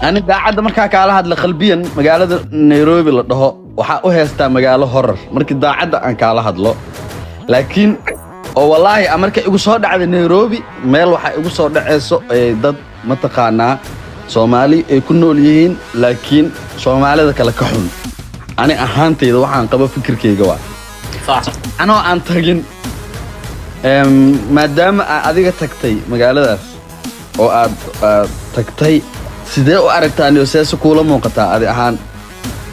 Ani daacadda markaa kaala hadla, qalbiyan magaalada Nairobi la dhaho waxaa u heystaa magaalo horror markii daacadda aan kaala hadlo. Laakiin oo wallaahi marka igu soo dhacda Nairobi, meel waxaa igu soo dhacayso ee dad mataqaanaa Soomaali ay ku nool yihiin, laakiin Soomaalida kale ka xun. Ani ahaantayda waxaan qabo fikirkayga waa Sax. anoo aan tagin. Maadaama aad adiga tagtay magaaladaas oo aad tagtay, sidee u aragtaa niyo, seese kuula muuqataa adi ahaan?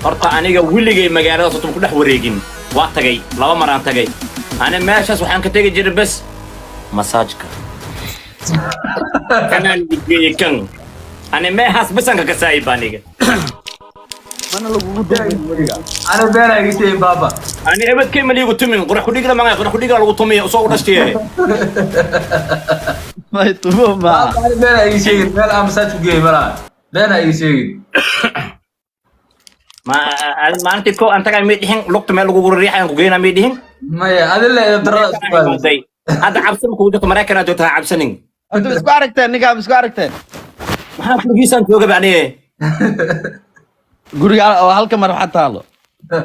Horta aniga weligay magaaladaas horta ma ku dhex wareegin. Waa tagay, laba mar aan tagay. Ani meeshaas waxaan ka tegi jiray bes masaajka kanaan geeyey kan. Ani meehaas besan ka kasaayib aniga. Mana lagugu duubin weliga? Ana been iga sheegin, baaba. Ani ebadkay ma liigu tumin. Qorax kudhigla maga, qorax kudhigla lagu tumiya usoo u dhashtiye. May tumo ma. Baaba, ana been iga sheegin. Meel aan masaaj ku geeyey malaha, been iga sheegin. Ma maalintii ko aan tagay may dhihin lugta meel lagugu riixayan ku geynaa, may dhihin? Maya, adin le edeb darada isku qaadaysa. Hadda cabsi ma kugu jirto? Maraykan aad joogto, ha cabsanin. Horta isku aragteen ninkaa, ma isku aragteen? Maxaa gurigiisaan joogaba aniye. Guriga oo halka mar waxaa taalo.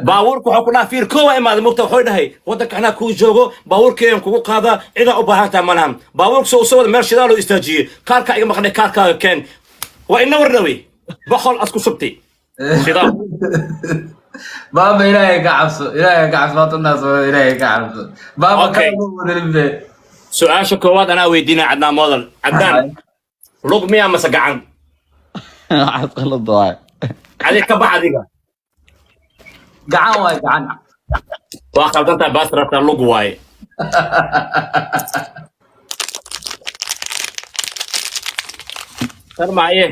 Baabuurka wuxuu ku dhaha fiir koowa imaaday mugta, wuxuu dhahay waddanka anaa kuu joogo, baabuurkeeyan kugu qaadaa, cidaa u baahan tahay malahan. Baabuurka soo usoo wada meel shidaaloo istaajiyey, kaarkaa iga maqnay, kaarkaaga keen, waa ina warnawey 100 asku shubtay shidaal. Baaba, Ilaahay ka cabso, Ilaahay ka cabso. Maanta naas, Ilaahay ka cabso, baaba. Okay. Kala ma wadalin be. Su-aasha koowaad anaa weydiinaya Cadnaan Model. Cadnaan, lug miyaa mase gacan? Waxaad qalad waay. Adig ka bax adiga. Gacan waay, gacan. Waa qaldantahay, baasrata, lug waaye. Sarmaaye.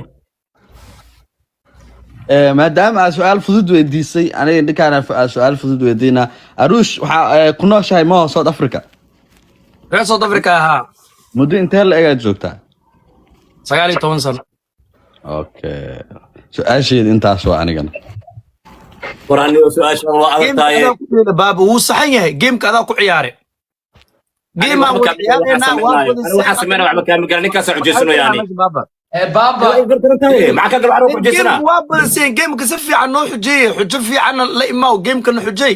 Maadaama aad su-aal fudud weydiisay, aniga ninkaan aad su-aal fudud weydiinaa. Aruush, waxaa ku nooshahay maho South Africa? Reer South Africa ahaa. Muddo intee la egaad joogtaa? 19 sano. Okay, su-aasheeda intaas waa anigana. Waraniyo, su-aasha waa adag Gameka tahay. Adaa ku dheela, baaba, wuu saxan yahay. Gameka adaa ku ciyaare. Game aan wada ciyaaraynaa, waa Waxaa sameynaya waxba kaama garan, ninkaasa xujeysanayo ani. baaba. Ee baaba. Maxaa ka gal waxaa xujeysanaa? Gameka waa badiseen. Gameka si fiican noo xujeeye, xujo fiicanna la imaaw, gamekana xujey.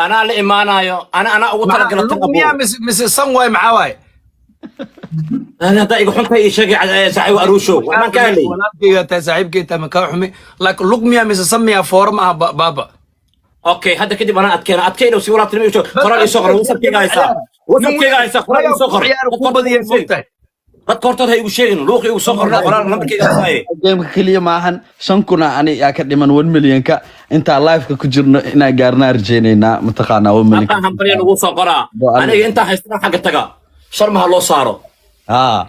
Anaa la imaanayo, ana anaa ugu talagala tan. Lug miyaa mise san waay? Maxaa waaye? Ana haddaa iga xuntahay ii sheegay, saaxiib Aruushow, waxbaan ka helay. Walaalkayga tahay, saaxiibkay tahay, makaa xumi, laakiin lug miyaa mise san miyaa? Foora ma aha, baaba. Okay, hadda kadib anaa adkeena adkeyna si walaaltinimo ii sheeg. Qoraal ii soo qor, WhatsAppkayga haysaa, WhatsAppkayga haysaa, qoraal ii soo qor. Ciyaar ku badiyeen, moogtahay. Dadka hortood ha igu sheegin, luuq igu soo qorna qoraal, lambarkayga haysaaye. Gameka keliya maahan, 5,000 ani yaa ka dhiman 1 millionka. Intaa liveka ku jirno inaa gaarnaa rajaynaynaa, mataqaanaa, 1 millionka. Haddaa hambalya lagu soo qoraa. Aniga intaa haystana xagga taga, sharmaha loo saaro. Haa,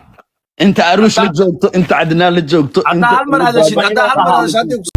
inta Aruush la joogto, inta Cadnaan la joogto. Haddaa hal mar hadashid, haddaa hal mar hadashid, hadday ku